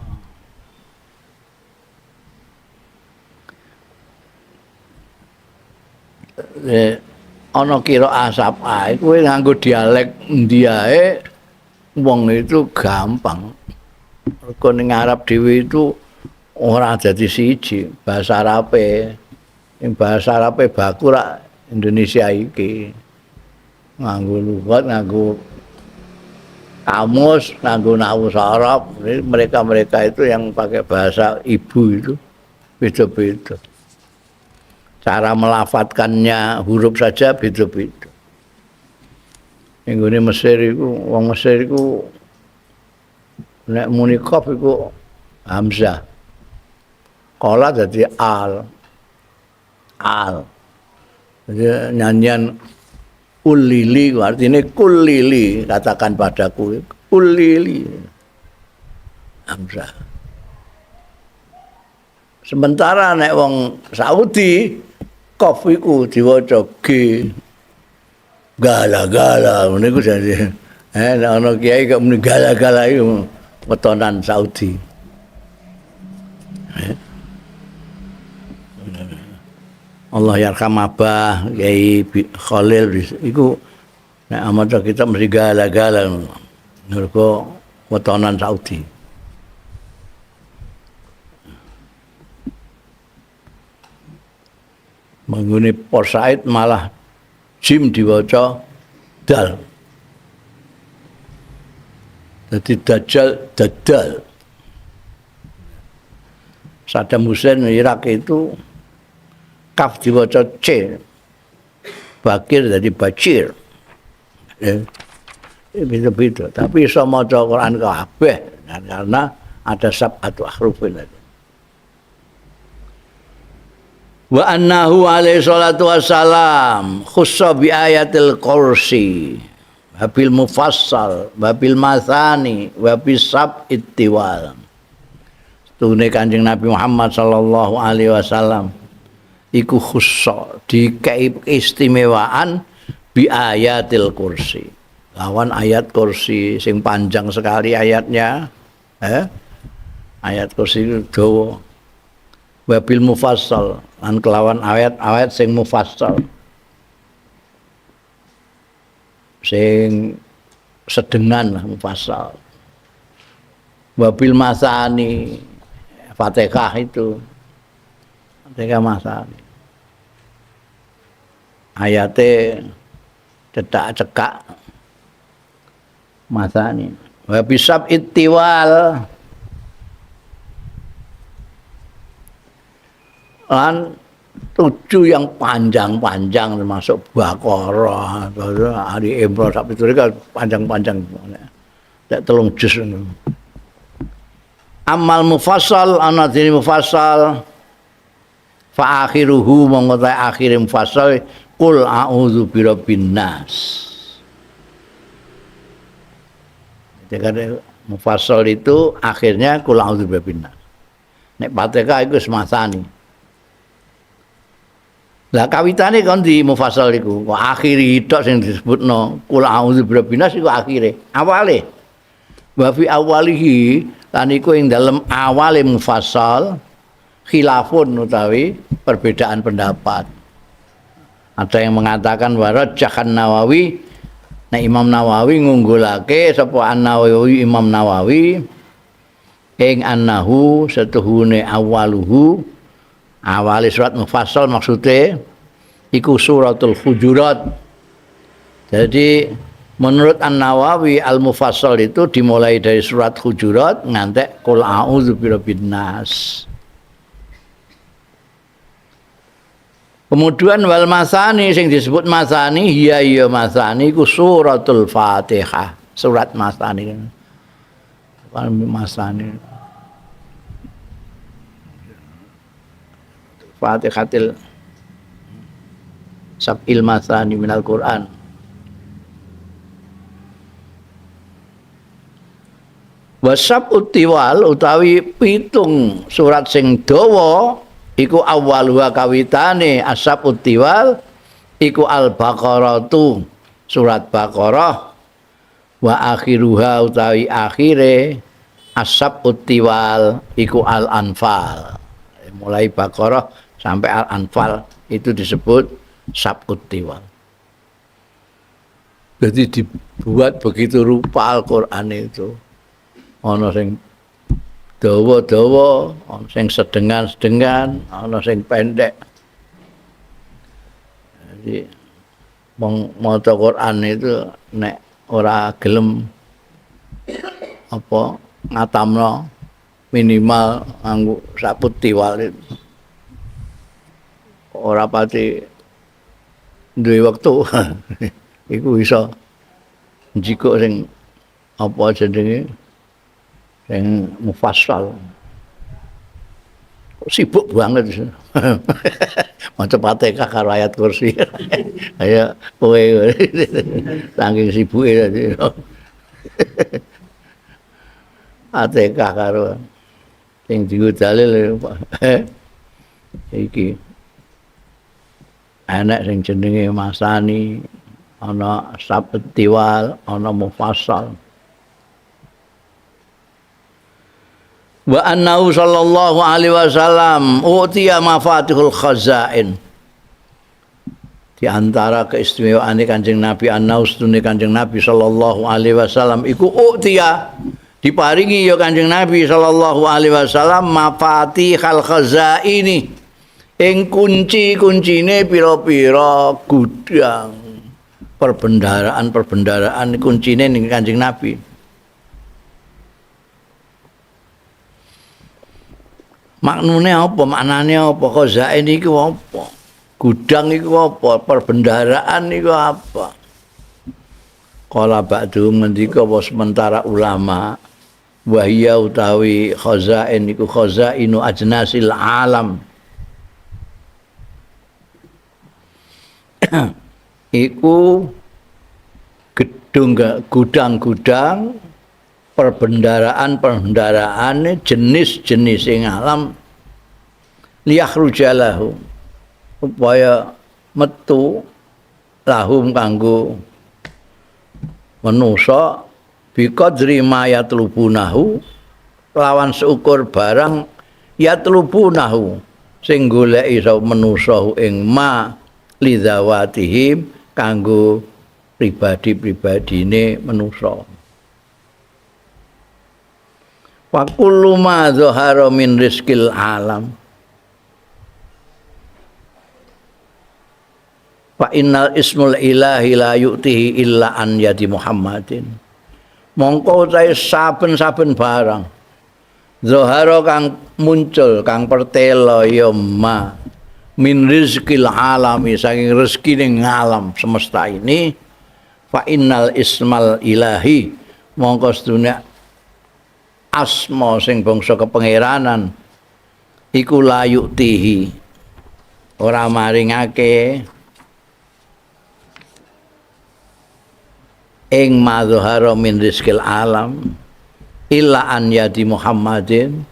Speaker 1: Ana qiraah sab'ah kowe nganggo dialek endi ae wong itu gampang. Mergo ning Arab dhewe itu ora dadi siji bahasa Arabe. Ing bahasa Arabe baku rak Indonesia iki. Nganggo lugat, nganggo kamus, nganggo nahwu sharaf. Mereka-mereka itu yang pakai bahasa ibu itu beda-beda. Cara melafatkannya huruf saja beda-beda. Ning gone Mesir iku, wong Mesir iku nek muni qaf iku hamzah. Qala dadi al. Al. Jadi nyanyian ulili artinya kulili, katakan padaku kulili. Hamzah. Sementara nek wong Saudi qaf iku diwaca G. Gala-gala ngene iku jane. Nek ana kiai kok muni gala-gala iku wetonan Saudi. Allah yarham Abah Kiai Khalil iku nek maca kitab mesti gala-gala mergo wetonan Saudi. Manggone Port Said malah jim diwaca dal. Dadi dajjal dadal. Saddam Hussein Irak itu kaf diwaca C. Bakir jadi bacir. Beda-beda. Tapi iso maca Quran kabeh karena ada sab'atu ahrufin tadi. Wa annahu alaihi salatu wassalam khussa bi ayatil kursi wabil mufassal wabil mathani wabil sab'it tiwal. Setune Kanjeng Nabi Muhammad sallallahu alaihi wasallam iku khussa dikai keistimewaan bi ayatil kursi. Lawan ayat kursi sing panjang sekali ayatnya, ayat kursi itu dawa. Wabil mufassal lan kelawan ayat-ayat sing mufassal sing sedengan lah mufassal. Wabil masani Fatihah itu Fatihah masani ayate cetak-cekak masani. Wabisab ittiwal lan 7 yang panjang-panjang termasuk Baqarah, Ali Imran sak piture kan panjang-panjang. Nek 3 juz ngono. Amal mufassal ana dene mufassal fa akhiruhu mongko ta akhire mufassal qul a'udzu birabbin nas. Jadi mufassal itu akhirnya qul a'udzu birabbin nas. Nek Fatihah iku wis masani. Lah kawitane kon di mufassal iku kok akhiri tok sing disebutno qul a'udzu birabbin nas iku akhire. Awale wa fi awalihi lan iku ing dalem awale mufassal khilafun utawi perbedaan pendapat. Ada yang mengatakan warajjahan Nawawi Nek Imam Nawawi ngunggulake sapa An-Nawawi Imam Nawawi ing annahu setuhune awaluhu awali surat mufassal maksude iku suratul Hujurat. Jadi menurut An-Nawawi al-mufassal itu dimulai dari surat Hujurat ngantek qul a'udzu birabbin nas. Kemudian wal masani sing disebut masani iya iya masani iku suratul Fatihah, surat masani. Masani Fatihatil sab'il masani minal Quran. Wasab'ut tiwal utawi pitung surat sing dawa iku awwaluha kawitane asab'ut tiwal iku al-Baqarah surat Baqarah wa akhiruha utawi akhire asab'ut tiwal iku al-Anfal. Mulai Baqarah sampai Al-Anfal itu disebut sab'ut tiwal. Jadi dibuat begitu rupa Al-Quran itu. Ana sing dawa-dawa, ana sing sedengan-sedengan, ana sing pendek. Jadi wong maca Quran itu nek ora gelem apa ngatamno minimal nganggo sabut tiwal itu. Ora pati duwe wektu. Iku iso njikuk sing apa jenenge sing mufassal. Sibuk banget. Maca Fatihah karo ayat kursi. Kaya kowe saking sibuke tadi. Fatihah karo sing dienggo dalil iki. Enek sing jenenge masani, ana sabet tiwal, ana mufassal. Wa annahu sallallahu alaihi wasallam utiya mafatihul khazain. Di antara keistimewaan Kanjeng Nabi annahu sedune Kanjeng Nabi sallallahu alaihi wasallam iku utiya diparingi ya Kanjeng Nabi sallallahu alaihi wasallam mafatihal khazaini ing kunci-kuncine pira-pira gudang perbendaraan-perbendaraan kuncine ning Kanjeng Nabi. Maknune apa? Maknane apa? Khazain iku apa? Gudang iku apa? Perbendaharaan iku apa? Kala ba'du ngendika apa sementara ulama wahia utawi khazain iku khazainu ajnasil alam. Iku gedung gudang-gudang perbendaraan-perbendaraan jenis-jenis ing alam liyakhrujalahu upaya metu lahum kanggo manusa biqadri ma yatlubunahu lawan seukur barang yatlubunahu sing goleki sapa manusa ing ma lidzawatihim kanggo pribadi-pribadine manusa. Wa kullu ma zahara min rizqil alam fa innal ismul ilahi la yu'tihi illa an yadi Muhammadin. Mongko utahe saben-saben barang zahara kang muncul kang pertela ya ma min rizqil alami saking rezekine ngalam semesta ini fa innal ismal ilahi mongko sedune asma sing bangsa kepangeranan iku layuk tihi ora maringake ing madhara min rizqil alam illa an yadi Muhammadin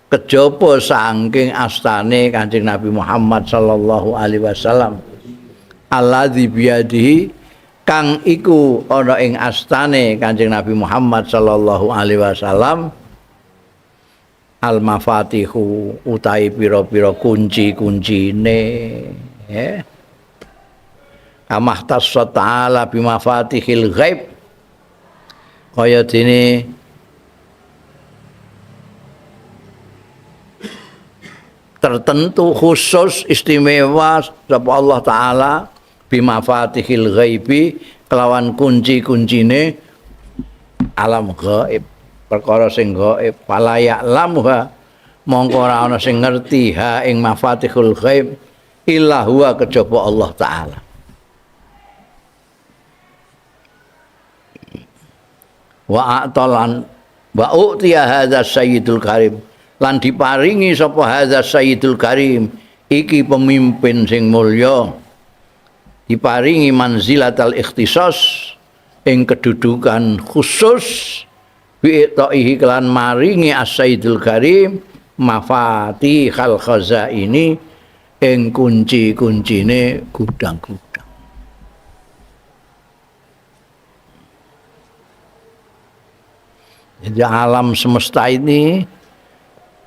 Speaker 1: kejaba saking astane Kanjeng Nabi Muhammad sallallahu alaihi wasallam alladzi biyadihi kang iku ana ing astane Kanjeng Nabi Muhammad sallallahu alaihi wasallam al mafatihu utai pira-pira kunci-kuncine ya. Kamahtassa ta'ala bimafatihil ghaib, kaya dene tertentu khusus istimewa sapa Allah Ta'ala bimafatihil ghaibi kelawan kunci-kuncine alam ghaib, perkara sing ghaib. Fala ya'lamuha mongko ora ana sing ngerti ha ing mafatihul ghaib illa huwa kejaba Allah Ta'ala. Wa a'talan wa u'tiya hadza sayyidul karim, lan diparingi sapa hadza sayyidul karim iki pemimpin sing mulya, diparingi manzilatal ikhtisas ing kedudukan khusus bi'ta'ihi kelan maringi as-sayyidul karim mafatihal khazaini ing kunci-kuncine gudang-gudang. Jadi alam semesta ini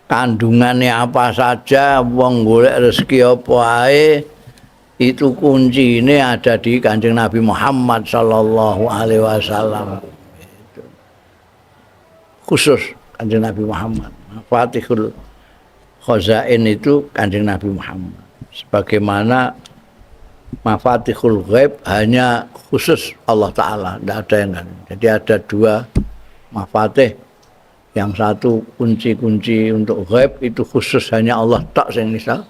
Speaker 1: kandungannya apa saja, wong golek rezeki apa ae, itu kuncine ada di Kanjeng Nabi Muhammad sallallahu alaihi wasallam. Itu khusus Kanjeng Nabi Muhammad. Fatihul Khazain itu Kanjeng Nabi Muhammad. Sebagaimana Mafatihul Ghaib hanya khusus Allah Ta'ala, tidak ada yang lain. Jadi ada dua mafatih. Yang satu kunci-kunci untuk ghaib itu khusus hanya Allah tak sing bisa.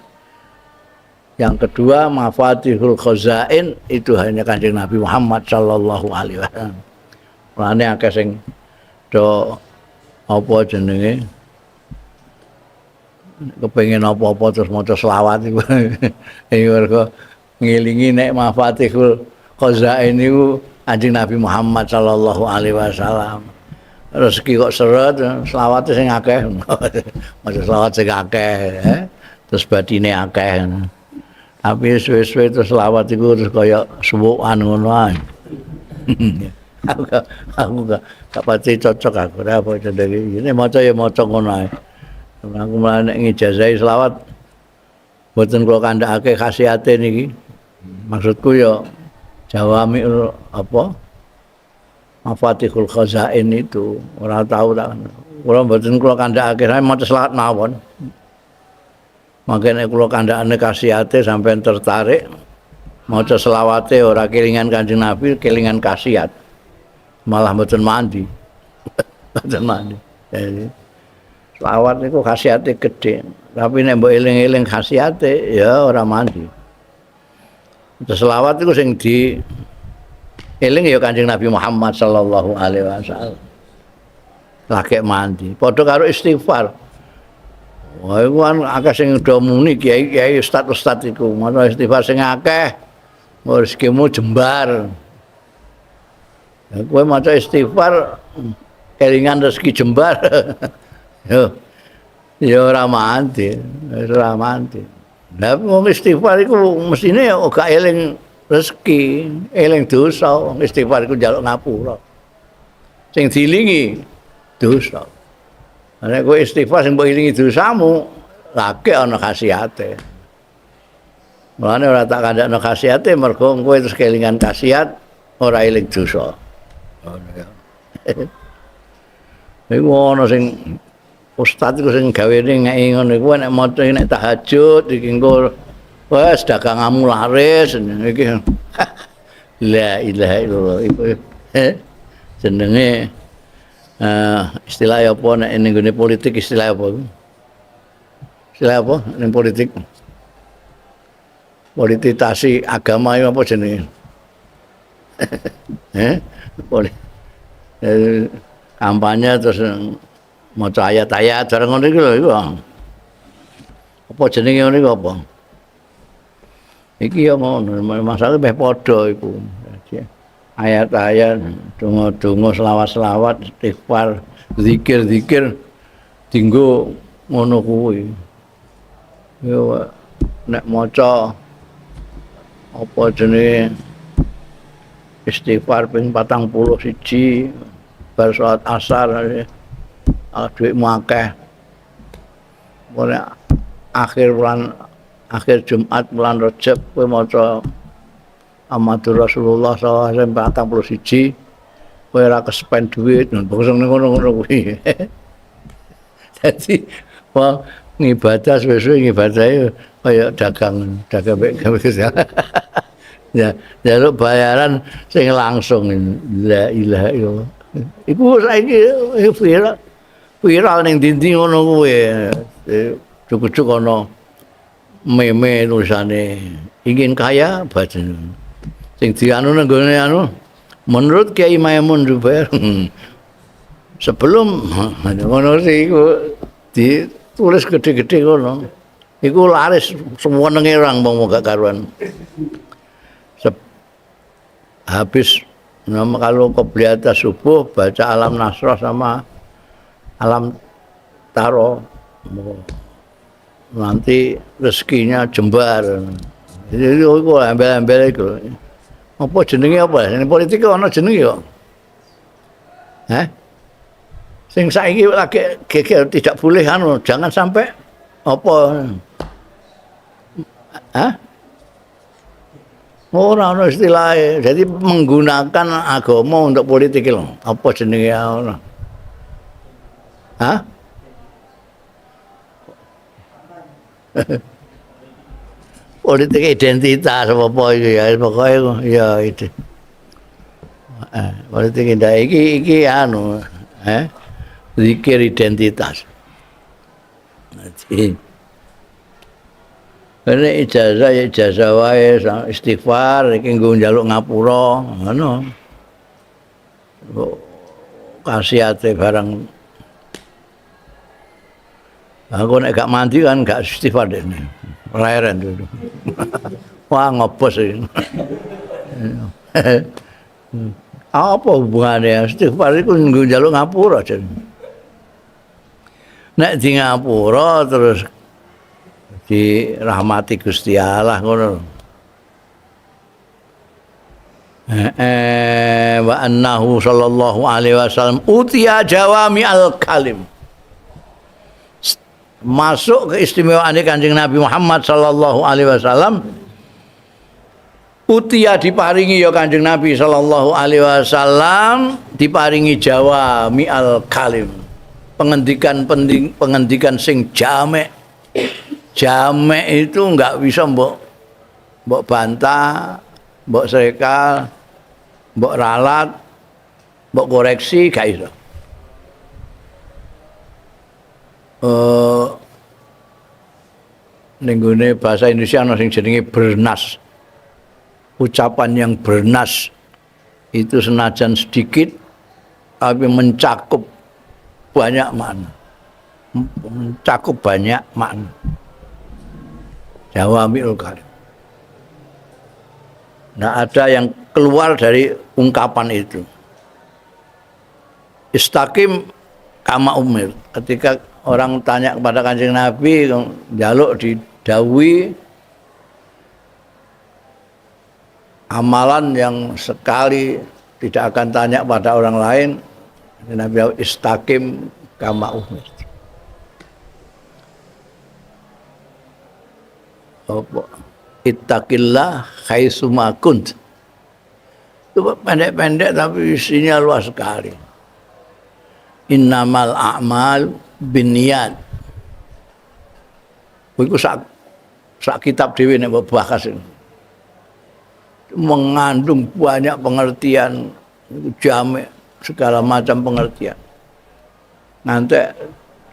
Speaker 1: Yang kedua mafatihul khazain itu hanya Kanjeng Nabi Muhammad sallallahu alaihi wasallam. Mulane akeh sing do apa jenenge kepengin apa-apa terus maca selawat iku. Iku mergo ngelingi nek mafatihul khazain iku Kanjeng Nabi Muhammad sallallahu alaihi wasallam. Rezeki kok seret, selawate sing akeh. Maca selawat sing akeh, terus batine akeh. Tapi suwe-suwe terus selawat iku terus kaya suwukan ngono ae. Aku gak pati cocok aku ora apa jenenge. Ini maca ya maca ngono ae. Aku malah nek ngijazahi selawat mboten kula kandhakake khasiate niki. Maksudku ya jawamiul apa? Mafatihul Khazain itu ora tahu tak. Kula mboten kula kandhakake, saya maca selawat mawon. Mangke nek kula kandhakane khasiate sampeyan tertarik maca selawate ora kelingan Kanjeng Nabi, kelingan khasiat. Malah mboten mandi. Mboten mandi. Jadi selawat niku khasiate gedhe. Tapi nek mbok eling-eling khasiate ya ora mandi. Terus selawat iku sing di eling ya Kanjeng Nabi Muhammad sallallahu alaihi wasallam. Lagek mandi. Padha karo istighfar. Wah, iku kan akeh sing do muni kiai-kiai ustaz-ustaz iku, maca istighfar sing akeh, rezekimu jembar. Ya kowe maca istighfar kelingan rezeki jembar. Yo ya ora mandi, ora mandi. Lah wong istighfar iku mestine ya gak eling rezeki, eling dosa. Wong istighfar iku njaluk ngapura. Sing diilingi dosa. Nek kowe istighfar sing mbok ilingi dosamu, lagi ana khasiate. Mulane ora tak kandhakno khasiate mergo kowe terus kelingan khasiat ora eling dosa. Ngono ya. Iku ana sing ustaz iku sing gawene ngeki ngono iku nek maca nek tahajud iki engko wes daganganmu laris iki. La ilaha illallah iku jenenge istilah apa nek ning gone politik istilah apa iku? Istilah apa ning politik? Politisasi agama iku apa jenenge? Kampanye terus maca ayat-ayat bareng ngono iku lho iku. Apa jenenge ngono iku apa? Iki ya ngono, masalah meh padha iku. Ayat-ayat, donga-donga, selawat-selawat, istighfar, zikir-zikir dinggo ngono kuwi. Yo nek maca apa jenenge istighfar ping 41 bar salat asar, dhuwitmu akeh. Nek akhir bulan, akhir Jumat bulan Rejab kowe maca Muhammadur Rasulullah sallallahu alaihi wasallam 41 kowe ora kesepen duit ngono-ngono kuwi. Dadi wong ngibadah suwe-suwe ngibadahe kaya dagang, dagang mek ya, njaluk bayaran sing langsung. La ilaha illallah. Iku saiki viral, viral ning ndi-ndi ngono kuwi. Cukup-cukup ana meme tulisane ingin kaya baca. Sing dianu nang gone anu menurut Kiai Maimun Zubair sebelum ngono sih iku ditulis gede-gede ngono. Iku laris sewenenge orang wong gak karuan. Habis nama kalau qobliyah subuh baca alam nasrah sama alam taro nanti rezekinya jembar. Jadi iku embel-embel iku. Apa jenenge apa? Sing politik ana jenenge kok. Hah? Sing saiki lagi geger tidak boleh anu, jangan sampai apa? Hah? Ora ana istilahnya. Jadi menggunakan agama untuk politik lho. Apa jenenge ana? Hah? Politik identitas apa-apa itu ya, pokoknya ya itu. Politik identitas iki anu, zikir identitas. Jadi ini ijazah ya ijazah wae, istighfar iki nggo njaluk ngapura, ngono. Kasiate barang. Aku nek gak mandi kan gak istighfar dene. Leren dulu. Wah ngobos iki. Apa hubungannya istighfar iku nggo njaluk ngapura jen. Nek di ngapura terus dirahmati Gusti Allah ngono. Wa annahu sallallahu alaihi wasallam utiya jawami al kalim. Masuk keistimewaan Kanjeng Nabi Muhammad sallallahu alaihi wasallam utia diparingi ya Kanjeng Nabi sallallahu alaihi wasallam diparingi jawami al kalim. Pengendikan penting, pengendikan sing jamek. Jamek itu enggak bisa mbok bantah, mbok srekal, mbok ralat, mbok koreksi gak iso. Ning gone bahasa Indonesia ana sing jenenge bernas. Ucapan yang bernas itu senajan sedikit tapi mencakup banyak makna. Mencakup banyak makna. Jawami'ul kalim. Nah, ada yang keluar dari ungkapan itu. Istaqim kama umir. Ketika orang tanya kepada Kanjeng Nabi, njaluk didhawuhi amalan yang sekali tidak akan tanya pada orang lain, Nabi istaqim kama umir. Apa? Ittaqillah haitsuma kunt. Itu pendek-pendek tapi isinya luas sekali. Innamal a'mal binniyat. Iku sak kitab dhewe nek mbok bahas. Mengandung banyak pengertian, jamek segala macam pengertian. Nanti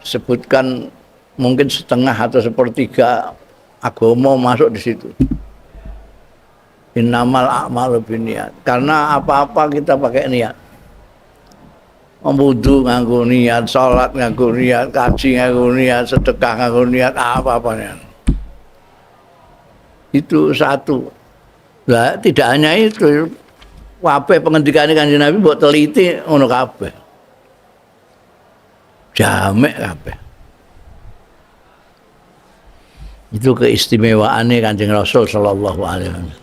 Speaker 1: sebutkan mungkin setengah atau sepertiga agama masuk di situ. Innamal a'malu binniyat. Karena apa-apa kita pakai niat. Wudu nganggo niat, salat nganggo niat, kaji nganggo niat, sedekah nganggo niat, apa-apa niat. Itu satu. Lah tidak hanya itu, kabeh pengendikane Kanjeng Nabi mbok teliti ngono kabeh. Jamek kabeh. Itu keistimewaane Kanjeng Rasul sallallahu alaihi wasallam.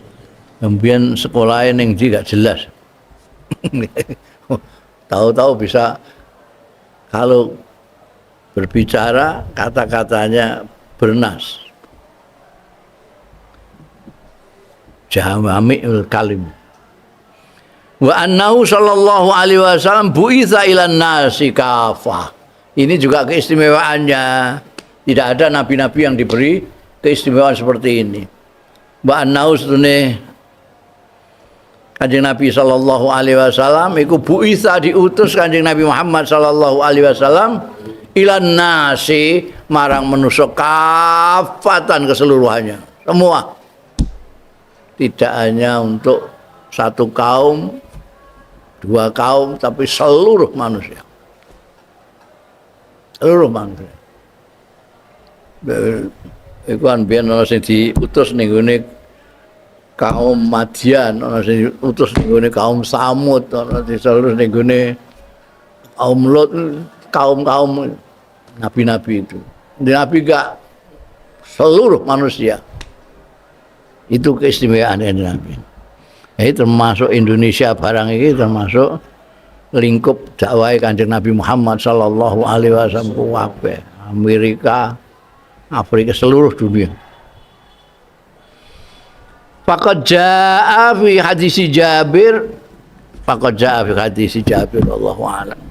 Speaker 1: Kemudian sekolahnya ning ndi gak jelas. Tahu-tahu bisa kalau berbicara kata-katanya bernas. Jawami'ul kalim. Wa annahu sallallahu alaihi wasallam bu'itsa ilan nasi kafah. Ini juga keistimewaannya. Tidak ada nabi-nabi yang diberi keistimewaan seperti ini. Wa annahu setune Kanjeng Nabi sallallahu alaihi wasallam iku bu'itsa diutus Kanjeng Nabi Muhammad sallallahu alaihi wasallam ilan nasi marang manusa kafatan keseluruhannya. Semua. Tidak hanya untuk satu kaum, dua kaum, tapi seluruh manusia. Seluruh manusia. Iku kan biyen ana sing diutus ning gone kaum Madian, ana sing diutus ning gone kaum Samud, ana sing diutus ning gone kaum Lut, kaum-kaum nabi-nabi itu. Nabi gak, seluruh manusia. Itu keistimewaan Nabi. Ini termasuk Indonesia barang ini termasuk lingkup dakwah Kanjeng Nabi Muhammad sallallahu alaihi wasallam kabeh. Amerika, Afrika, seluruh dunia. Faqad jaa fi hadisi Jabir, faqad jaa fi hadisi Jabir, Allahu a'lam.